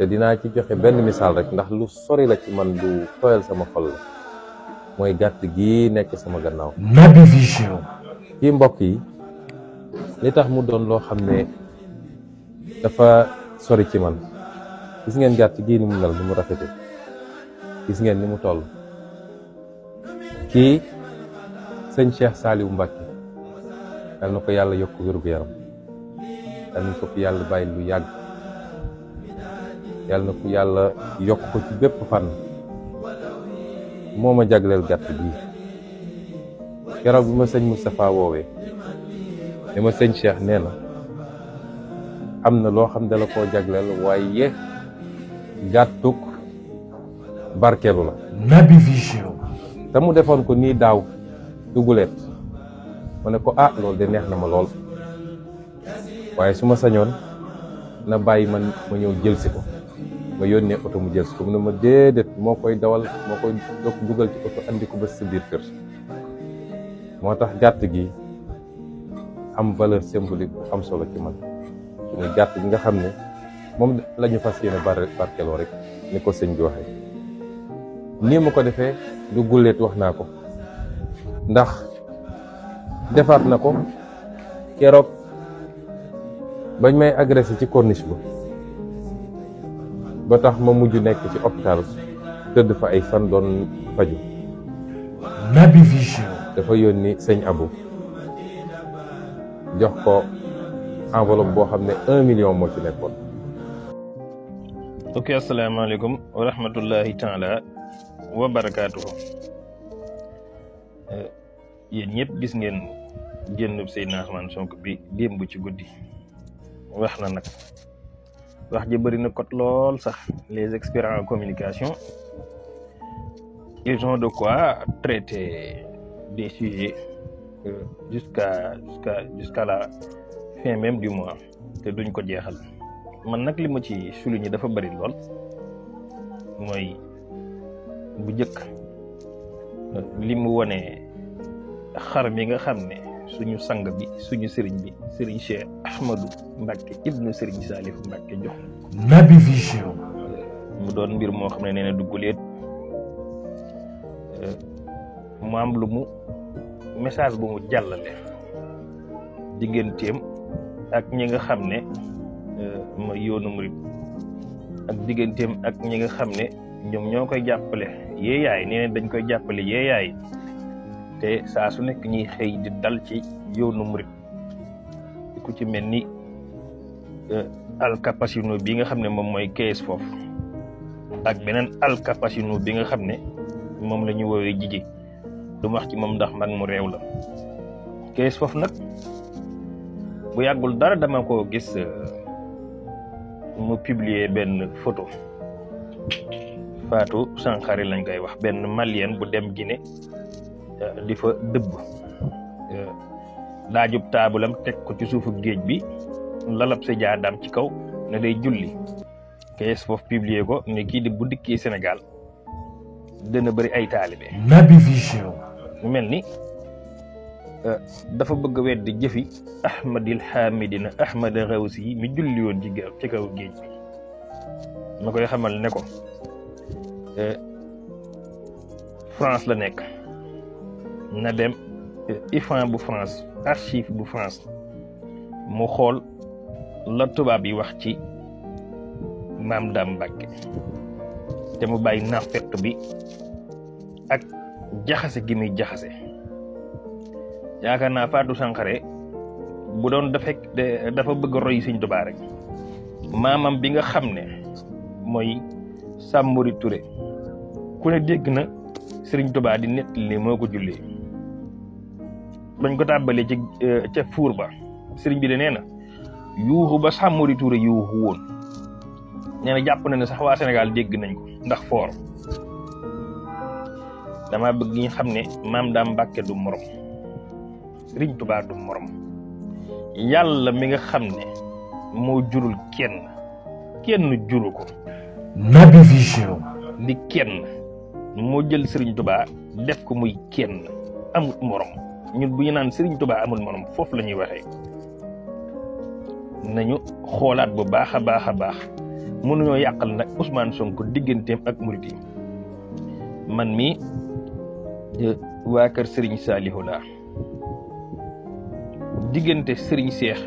te dinaa ci joxe benn misaal rek ndax lu sori la ci man lu tooyal sama xol la mooy gàtt gii nekk sama gannaaw. Naby Vision. kii mbokk yi li tax mu doon loo xam ne dafa sori ci man gis ngeen gàtt gii ni mu mel ni mu rafete gis ngeen ni mu toll. kii sëñ Cheikh Saliou Mbacke yal na ko yàlla yokk wér-gu-yaram yal na ko fi yàlla bàyyi lu yàgg yal na ko yàlla yokk ko ci bépp fànn moo ma jagleel gàtt bii keroog bi ma sëñ Moustapha woowee ne ma sëñ Cheikh nee na am na loo xam dala koo jagleel waaye gàttuk barkeelu la. Naby Vision. te mu defoon ko nii daaw duguleet ma ne ko loolu de neex na ma lool waaye su ma sañoon na bàyyi man ma ñëw jël si ko ma yónnee oto mu jël si ko mu ne ma déedéet moo koy dawal moo koy dugal ci oto andi ko ba sa biir kër. moo tax gàtt gi am valeur symbolique bu am solo ci man muy gàtt gi nga xam ne moom la ñu fas yéene barkeloo rek ni ko sëñ bi waxee. nii mu ko defee du gulleet wax naa ko ndax defaat na ko keroog bañ may agressé ci corniche ba tax ma mujj nekk ci hôpital tëdd fa ay fan doon faju. Naby Vision. dafa yónni sëñ Abou jox ko enveloppe boo xam ne 1 million moo ci nekkoon. ok, asalaamaaleykum wa rahmatullahi taala wa barakaatuhu. Yéen ñëpp gis ngeen génn Seydina Ousmane Sonko bi démb ci guddi wax na nag wax ji bëri na kot lool sax. Les experts en communication ils ont de quoi traiter des sujets jusqu'à la fin même du mois te duñ ko jeexal. man nag li ma ci souligner dafa bëri lool mooy bu njëkk li mu wone xar mi nga xam ne suñu sang bi suñu sëriñ bi sëriñ Cheikh Ahmadou Mbacke ibnu sëriñ Salif Mbacke jox Naby Vision. mu doon mbir moo xam ne nee na dugguleet mu am lu mu message bu mu jàllale digganteem ak ñi nga xam ne mooy yoonu murid ak digganteem ak ñi nga xam ne ñoom ñoo koy jàppale yeeyaay nee na dañ koy jàppale yeeyaay te saa su nekk ñuy xëy di dal ci yoonu murid ku ci mel ni Al Capacino bi nga xam ne moom mooy kees foofu ak beneen Al Capacino bi nga xam ne moom la ñu woowee jiji du wax ci moom ndax mag mu réew la. kees foofu nag bu yàggul dara dama ko gis mu publier benn photo Fatou Sankharé lañ koy wax, benn malien bu dem Guinée di fa dëbb daajub taabulam teg ko ci suufu géej bi lalab sa jaadaam ci kaw ne day julli. kees foofu publier ko ne kii di bu dikkee Sénégal dana bëri ay taalibe. Naby Vision. mu mel ni dafa bëgg a weddi jëfi Ahmadil Hamidina Ahmad Rawsi mi julli woon ci kaw géej bi. ma koy xamal ne ko France la nekk na dem IFAN bu France, archive bu France, mu xool la tubaab yi wax ci Maam Dame Mbacke te mu bàyyi naafeq bi ak jaxase gi muy jaxase. yaakaar naa Fatou Sankharé bu doon dafa bëgg a roy Sëñ Tuubaa rek maamam bi nga xam ne mooy Samori Touré ku ne dégg na Sëriñ Tuubaa di nettali moo ko jullee bañ ko tàbbalee ci ca fuur ba sëriñ bi de nee na yuuxu ba Samori Touré yuuxu woon nee na jàpp na ne sax waa Sénégal dégg nañ ko ndax foor. dama bëgg ñu xam ne Maam Dame Mbacke du morom Sëriñ Tuubaa du morom yàlla mi nga xam ne moo jurul kenn juru ko. Naby Vision. di kenn moo jël Sëriñ Tuubaa def ko muy kenn amul morom. ñun bu ñu naan Sëriñ Tuubaa amul morom foofu la ñuy waxee nañu xoolaat bu baax a baax mënuñoo yàqal nag Ousmane Sonko digganteem ak murit yi. man mi waa kër Serigne Saliou laa diggante Serigne Cheikh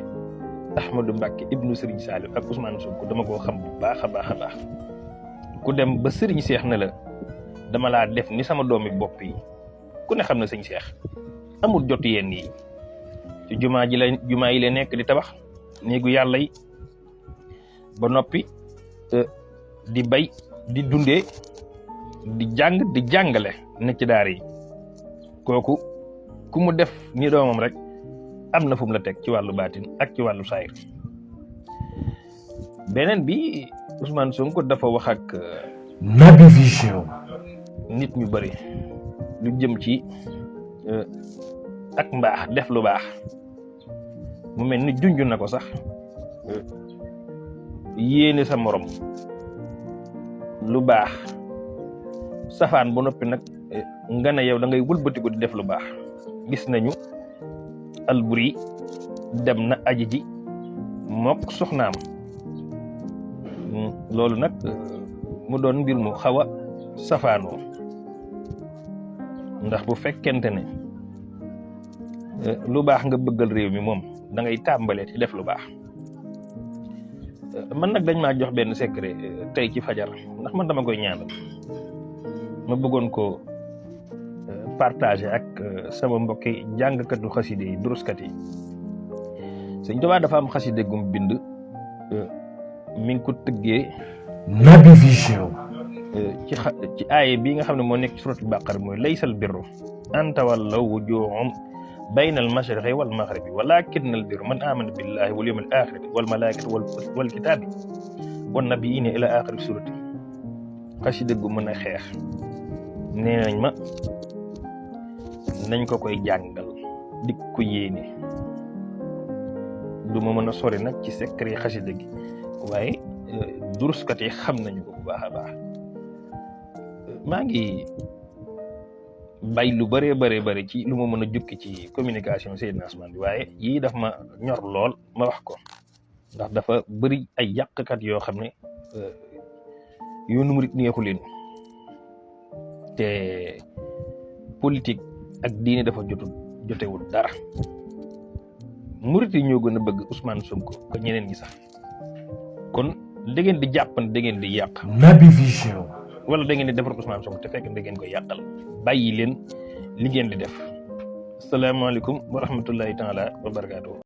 Ahmadou Mbacké ibnu Serigne Saliou ak Ousmane Sonko dama koo xam bu baax a baax a baax ku dem ba Serigne Cheikh ne la dama laa def ni sama doomi bopp yi ku ne xam na Serigne Cheikh amul jot yenn yi ci jumaa yi la nekk di tabax néegu yàlla yi ba noppi di bay di dundee di jàng di jàngale ne ci daara yi kooku ku mu def ni doomam rek am na fu mu la teg ci wàllu baatin ak ci wàllu saayir. beneen bi Ousmane Sonko dafa wax ak Naby Vision. nit ñu bari lu jëm ci ak mbaax def lu baax mu mel ni junj na ko sax yéene sa morom lu baax safaan bu noppi nag nga ne yow da ngay wëlbatiku di def lu baax. gis nañu Alburi dem na aji ji mook soxnaam loolu nag mu doon mbir mu xaw a safaanoo ndax bu fekkente ne lu baax nga bëggal réew mi moom da ngay tàmbalee ci def lu baax. man nag dañ maa jox benn secret tey ci fajar ndax man dama koy ñaanal ma bëggoon ko partager ak sama mbokki jàngkatu xaside yi duruskat yi. Sëñ Tuubaa dafa am xaside gum bind mi ngi ko tëggee Naby Vision. ci aaye bii nga xam ne moo nekk ci suratul Baqara mooy laysal birru an tawallaw wujuhum bayna al mashriqi wal maghribi walakinna al birra man amana billahi wal yawmil akhir wal malaikati wal kitabi wan nabiyina ila akhir surati. xaside gu mën a xeex nee nañ ma nañ ko koy jàngal di ko yéene. du ma mën a sori nag ci secret xasida gi waaye duruskat yi xam nañu ko bu baax a baax. maa ngi bay lu bëree bëri ci lu ma mën a jukki ci communication Seydina Ousmane bi waaye yii daf ma ñor lool ma wax ko ndax dafa bëri ay yàqkat yoo xam ne yoonu murit neexu leen te politique ak diine dafa jotewul dara. murit yi ñoo gën a bëgg Ousmane Sonko ko ñeneen ñi sax kon da ngeen di jàppan da ngeen di yàq Naby Vision. wala da ngeen di defar Ousmane Sonko te fekk da ngeen koy yàqal bàyyi leen li ngeen di def. asalaamaaleykum wa rahmatullahi taala wa barakaatuhu.